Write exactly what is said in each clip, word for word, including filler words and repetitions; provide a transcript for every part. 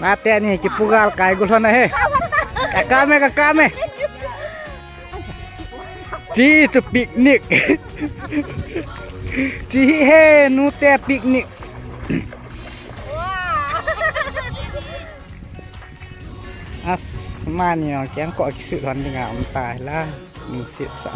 Nate ni kipugal kai gulhon ahi. Ka kame, ka kame. Chi chu picnic. Chi hi he, nute picnic. As mani o, kiang ko kisut hon dinga um ta la. Nung sit sa.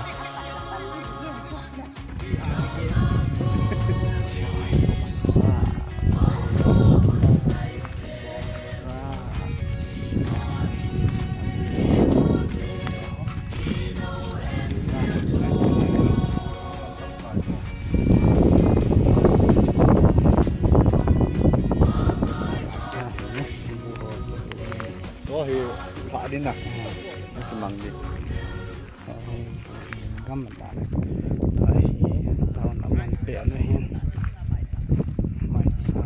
Tua hi phah din a. Kimang din. Gam ta. Tua hi town a man peh na hin. Mai cha.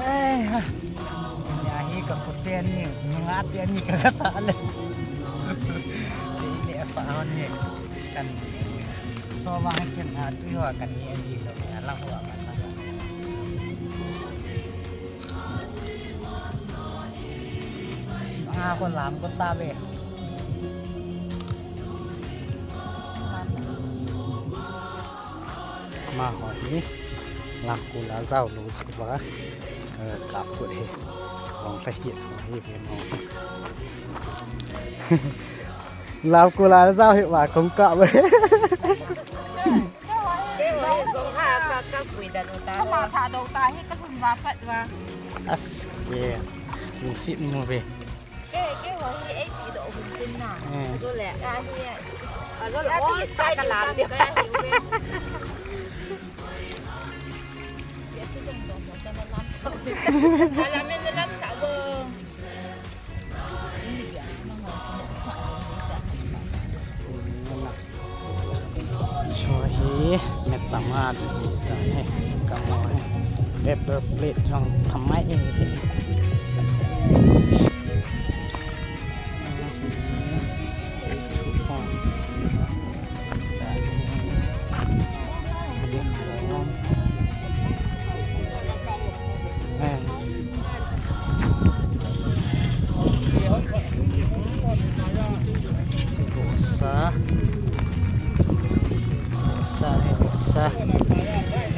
Eh, ha. Ya hi ka kute ni, nunga te ni ka kata le. Sile fa hon ni. Kan. So wang ken a tu ho kan ni a ji lo na la ho ma ta. Nga ko lam ko ta ve. Amaho hi lang kula jao lou jeh uva, eh, kap kut hi. Long lha hi, hi, hi, no. Lang kula jao hi uva kong kap ve. As, yeah. Lungsit mo ve. Kei, kei ho hi eipi doh hun tin na. Eh. Ajole, a hi. Ajole, a all ti chai ka lam dia. Ka hi ve. Ya si dong dong mo ka na lam sa. Ka lam ne lam sa go. Cho hi, met tama di ta he, kamo he. Paper plate jong thamai he. Bosa. Bosa, bosa.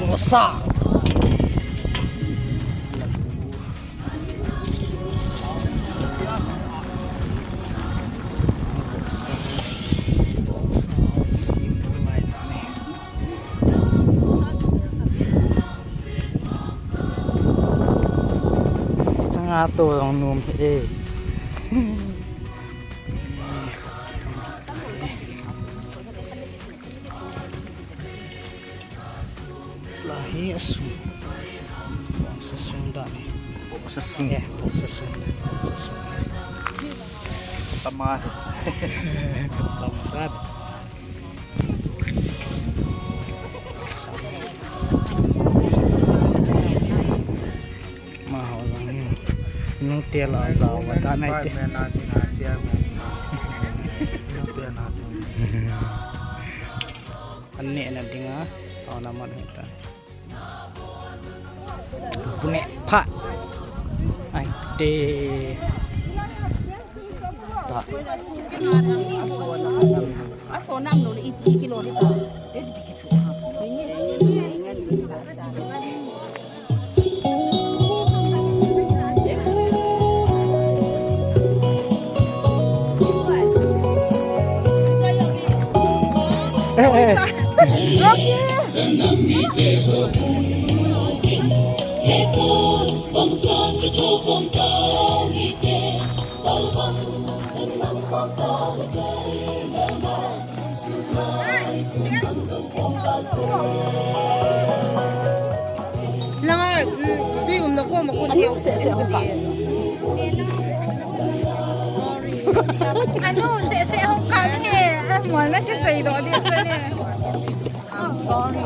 Bosa. Changa to jong nom hi e. Sela hi asung. Box asung dan hi. Box asung. Eh, box asung. Box asung. Tama hi. Tama. Amaho jong hi. Nute la jao va dan ahi te. Chairman a ding a, chairman. Nute na ding. An nehna dinga, auna man hita. Pune pha. Ai te. Ta. Aso nam lo le iti kilo le ta. Langa, mm, tui umna ko ma ko. Anu, seh, seh, hong kang he. Mo na ke sei do di sa ne. Sorry.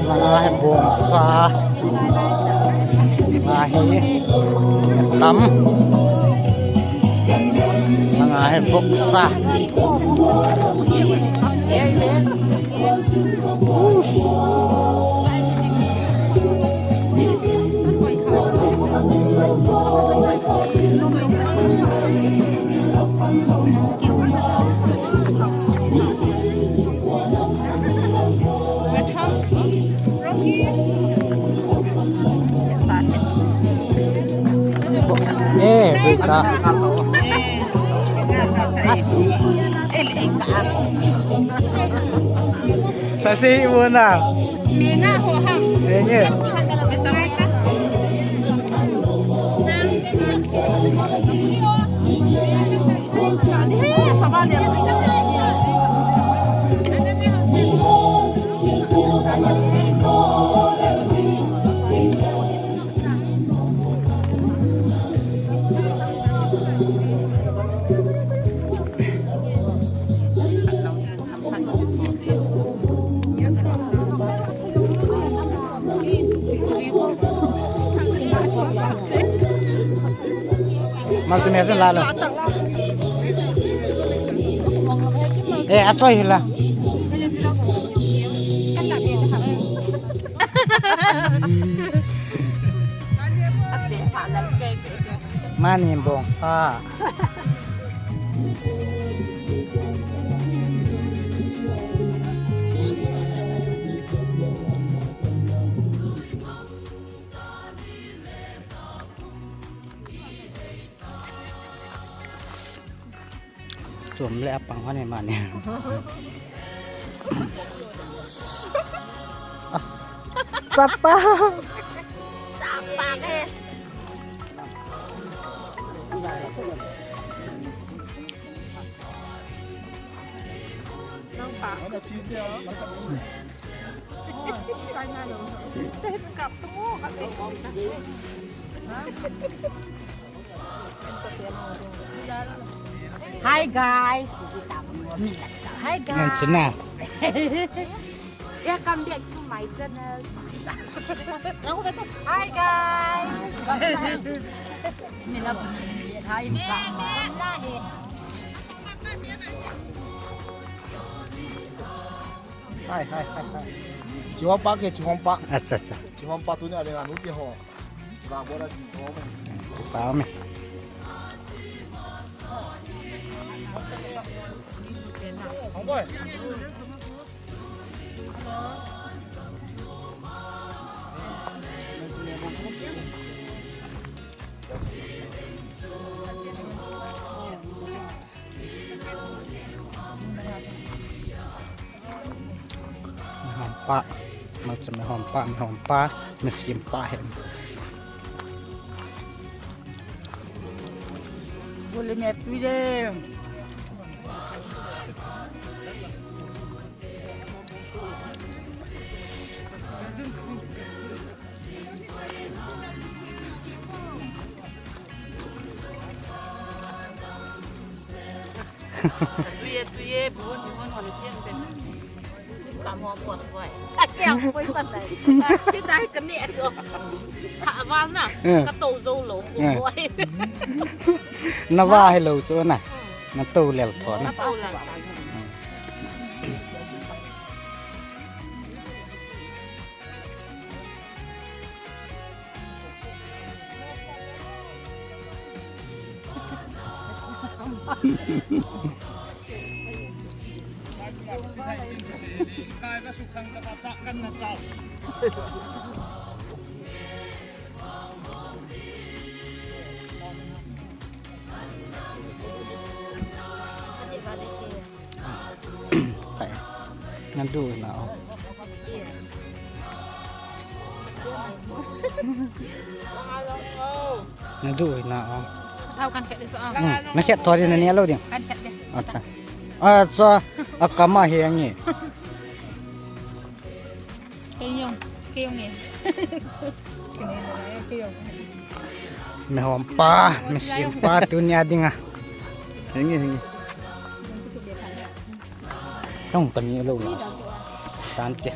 Langa hi bongsa. Langa hi tam. Langa hi boksa. Eh, beta. As. Sasi muna. Menga ho ham. Menga. Mal chu me sen la lo. Eh, a choi hi la. Mani bongsa. Chom le apang hon e mani. As. Chapa. Chapa ke. Nang pa. Kap tu mo kap. Hi guys. Hi guys. Welcome back to my channel. Hi guys. Hi. Hai, hai, hai, hai. Chihompa ke, chihompa. Acha, acha. Chihompa tuni a dinga nu ke ho. Ba bola chihom. Pa me. Hong boy. Mihompa, malcha mihompa, mihompa, misempa hen. Bole me tu ye. Tuye, tuye, buhun, buhun, hon tiang te. Kam ho puat huai. A kiang puai san dai. Ti dai ka ne a jo. Ha van na. Eh. Ka to zo lo, eh, huai. Na va hi lo chu na. Hmm. Na to lel tho na. Na to lel tho. Hmm. Nadu na o. Nadu na o. Thau kan khet di so a. Hmm, na khet thodi na ni alo ding. Kan khet di. Acha. Acha, akam a hi ange. Kei jong, kei jong e. Kei jong e, kei jong. Mi hom pa, mi sem pa, tunia dinga. Henge, henge. Tong tami lo la. Sante.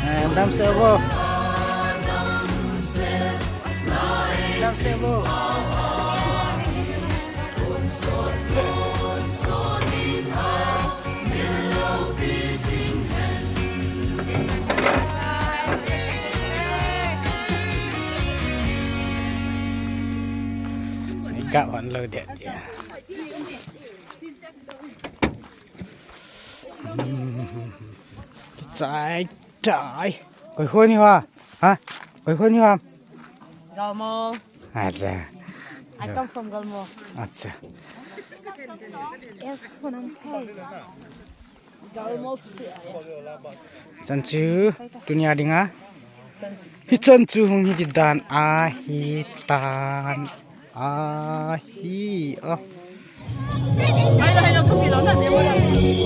Eh, dam sebo. Dam sebo. Ka wan lo det. Chai, chai. Koi khon hi ha? Ha? Koi khon hi ha? Galmo. Acha. I come from Galmo. Acha. Yes, Phunam Place. Galmo se. Chan chu, tunia dinga. Hichan chu hung hi dan ahi tan. Ahi, oh. Hai lo, hai lo, thum hi lo na, ne mo lo.